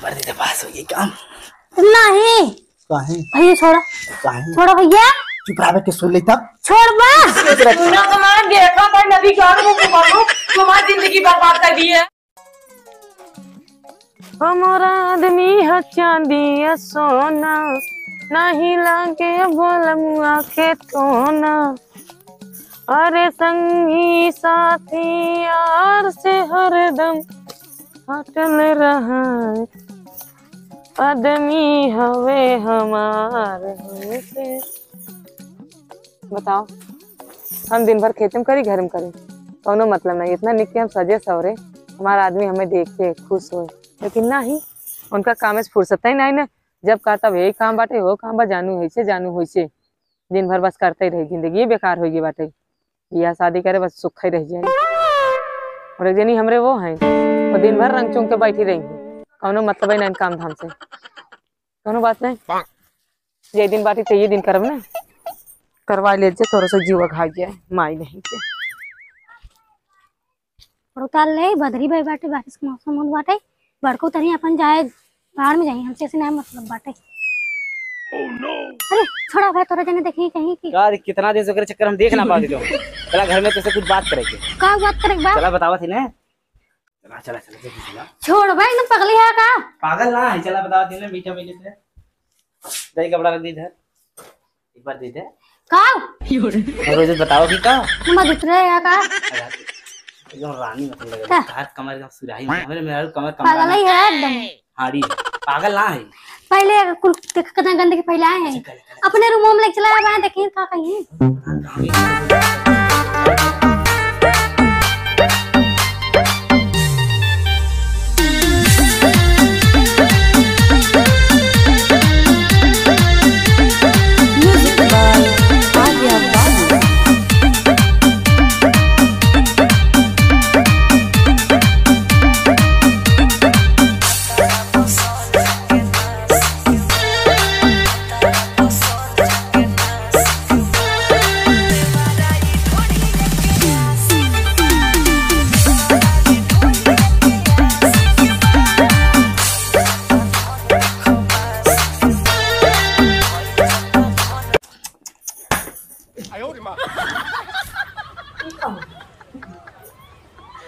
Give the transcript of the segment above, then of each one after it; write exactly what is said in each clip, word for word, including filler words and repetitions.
पर दे पास हो गई काम। नहीं। काहे? भैया छोड़ा। काहे? छोड़ा भैया। चुप रहा बे, के सुन ले तब। छोड़ बा। सुना तो मैं देखा था नदी का, वो तुम्हारी जिंदगी बर्बाद कर दी है। हमारा आदमी है चांदी या सोना, नहीं लागे बोलमुआ के टोना। अरे संगी साथी यार से हरदम हटल रहा, आदमी हवे हमार हमसे। बताओ, हम दिन भर खेते में करी, घर में करी, कौनो मतलब नहीं। इतना निक के हम सजे सवरे, हमार आदमी हमें देख के खुश होए, लेकिन नहीं, उनका काम से फुर्सत ही नहीं ना। जब कहा तब यही काम बाटे, हो काम बा, जानू होइसे, जानू होइसे, दिन भर बस करते ही रही, जिंदगी बेकार हो गई बाटे। बियाह शादी करे बस सुख ही रह जाए। और एक जनी हमरे वो हैं, वो दिन भर रंग चुंग के बैठी रही, कौनो मतलब ही नहीं काम धाम से, कौनो बात नहीं। जे दिन बाटी ते ये दिन करब ना, करवा ले जे, तोरा से जीवा घा गया है, माई नहीं के। और उतार ले, बदरी भाई बाटे, बारिश के मौसम होत बाटे, बड़को तनी अपन जाए, बाहर में जाई, हमसे ऐसे ना मतलब बाटे। अरे, छोड़ा भाई, तोरा जने देखी कहीं की। यार, कितना दिन से ओकरे चक्कर हम देख ना पाते तो। चला घर में तोसे कुछ बात करे के। का बात करे के बा? चला बतावा थी ना। चला, चला, चला, जल्दी चला। छोड़ भाई, तुम पगली है का? पागल ना है, चला बतावा थी ना, मीठा पहले से। दही कपड़ा रख दी इधर। एक बार दे दे। का? और रोज बताओ कि का? मदद रहे है का? एकदम रानी मतलब लगे। का? तार कमर एकदम सुराही में। हमरे मेहरारू कमर, कमर पागल ही है एकदम। हाड़ी। पागल ना है। पहले कुल देख कितना गंदगी फैलाए हैं। चल, चल, चल। अपने रूम में लेके चला आए, देखिए का कहीं।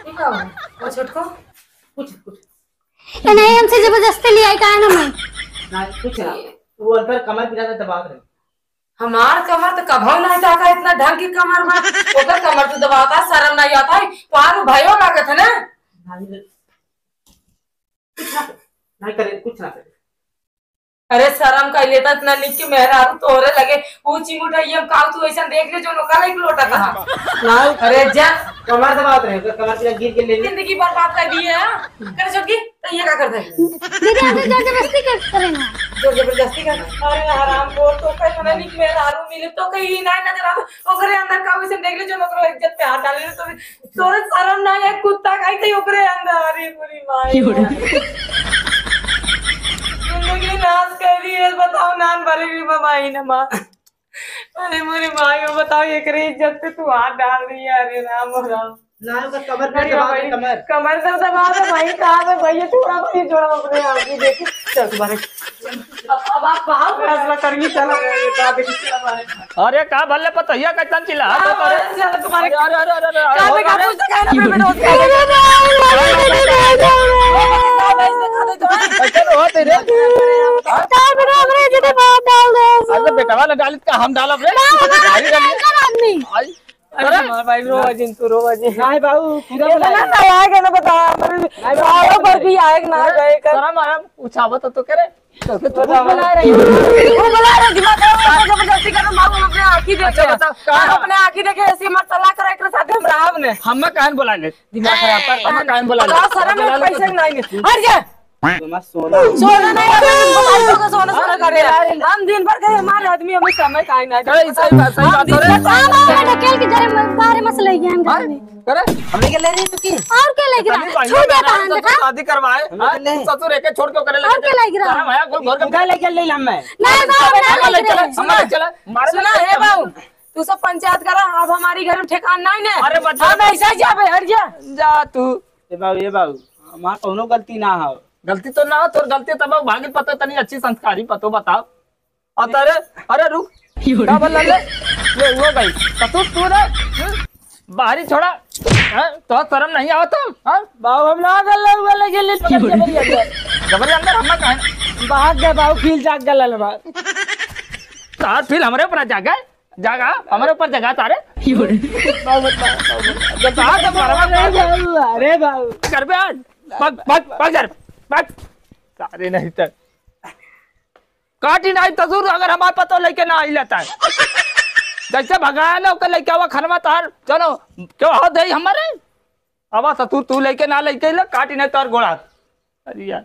ये का हो? ओ छोटको, कुछ, कुछ। ये नहीं, हमसे जबरदस्ती ले आई, काहे ना मैं? ना, कुछ ना। वो अंदर कमर पिरा था, दबावत रहे। हमार कमर तो कभो नहीं था, इतना ढंग की कमर बा। ओकर कमर तो दबावता, शर्म नहीं आता है। पार भयो लागत है ना? नहीं, नहीं। कुछ ना, नहीं करे, कुछ ना करे। अरे शर्म कर लेता, इतना निक के मेहरारू तोहरे लगे, ऊ चिमुटैया में काऊ तू ऐसा देख ले जो नोका लाइक लोटा था। ना, अरे जा। कमर दबावत रहे, कमर पूरा गिर के ले ले। जिंदगी बर्बाद कर दी है, हाँ? करे छोटकी, तो ये का कर दे? दीदी, आप तो जोर जबरदस्ती कर, करे ना। जोर जबरदस्ती कर। अरे हराम खोर, तो का इतना निक मेहरारू मिले, तो कहीं ना नजर आ, ओकरे अंदर काऊ ऐसा देख ले जो नोका इज्जत पे हाथ डाले, तो तोरे शरम ना है, कुत्ता खाई थी ओकरे अंदर। अरे बुरी माई। जिंदगी नाश कर दी है, बताओ, नान भरे भी माई न माँ। अरे बुरी माई, वो बताओ, एकरे इज्जत पे तू हाथ डाल रही है। अरे राम, राम। ना, ओकर कमर पे अरे दबा दे, भाई, कमर। कमर से दबा दे भाई, कहाँ पे भैया, छोड़ा भाई, छोड़ा, अपने आप ही देखी। चल, तुम्हारे अब, अब आप कहाँ फैसला करेंगी? चलो, ये बात है, चलो, भाई। अरे, का भले पतहिया कैसन चिल्लात हो, अरे? अरे, चलो, तुम्हारे अरे, अरे, अरे, अरे, अरे, का अरे, पे काबू से खाए ना, पे बेटा, उसका कैसे रो होते रे? का बेटा, हमरे जने बात डाल दे। अरे, बेटवा ना डालित का हम डालब रे? ना, ना, गाड़ी ना, डालित। ना, आदमी। आई। अरे अरे! हमार भाई, रोवा जिन, तू रोवा जिन। नहीं बाबू, पूरा इतना बोला। ना आएगा ना, बता, हमारे नहीं बाबू, सालों भर भी आएगा ना, हाँ? गए कर। शर्म आया, उछावत तो करे। तो फिर तू बताओ। बुला रही है। वो बुला रही है, दिमाग खराब कर, जबरदस्ती कर, माँ, हम अपने आँखी देखे। अच्छा, बताओ, का? हम अपने आँखी देखे, ऐसे मत सलाह करा, एकरे साथ हम रहब ने। हम ना काहे बोला ले? दिमाग खराब कर, हम ना काहे बोला ले? बताओ, शर्म है, पैसे नहीं है। हट जा। सोना नहीं, हम दिन भर सोना, सोना करे। हम दिन भर कहे हमारे आदमी हमें समय काहे ना करे, सही बात, सही बात, हम दिन भर अरे। सोना ढकेल के जरे बाहर मत ले गए हम घर में। करे? हमने के ले रही तो की? और के ले गिरा? तनी बहिनी छू जाता है, देखा? शादी करवाए, हमने के ले। ससुर एके छोड़ के करे और लगे। के ले गिरा? तारा भैया कुल घर के उठा ले के ले हम मैं। नहीं, बाबा, नहीं ले गिरा। हम ले चला। मारे सुना, हे बाबू, तू सब पंचायत करा, अब हमारी घर में ठेकान नहीं ने। अरे बच्चा। हम ऐसा ही जाबे, हट जा। जा तू। ए बाबू, ए बाबू, हमार कौनो गलती ना हो। गलती तो ना हो, तोर गलती तब भागिल पतो, तनी अच्छी संस्कारी पतो बताओ। अरे, अरे रुक, का बोल ले? ये हो गई। ससुर तू रे, हम्म? बाहरी छोड़ा, हैं? तो शर्म नहीं आवत हम, हाँ? बाबू, हम ना गल हुआ लगे ले पकड़ के बड़ी अंदर। जबरी अंदर हम ना कहें। भाग गए बाबू, फील जाग गल हमार। तार फील हमरे ऊपर जागा, जागा, हमरे ऊपर जागा तारे। बाबू, बाबू, बाबू। जब तार जब बराबर अरे बाबू, अरे बाबू। कर बे आज। भाग, भाग, भाग जा रे, भाग। सारे नहीं तो। काटी नाही ससुर, अगर हमार पतो लइके ना आई लेता है। जैसे भगाया ना ओकर लइके आवा खनवा तार, चलो, क्यों हो दे हमारे? आवा ससुर, तू लइके ना लइके ले, काटी नाही तार गोड़ा। अरे यार,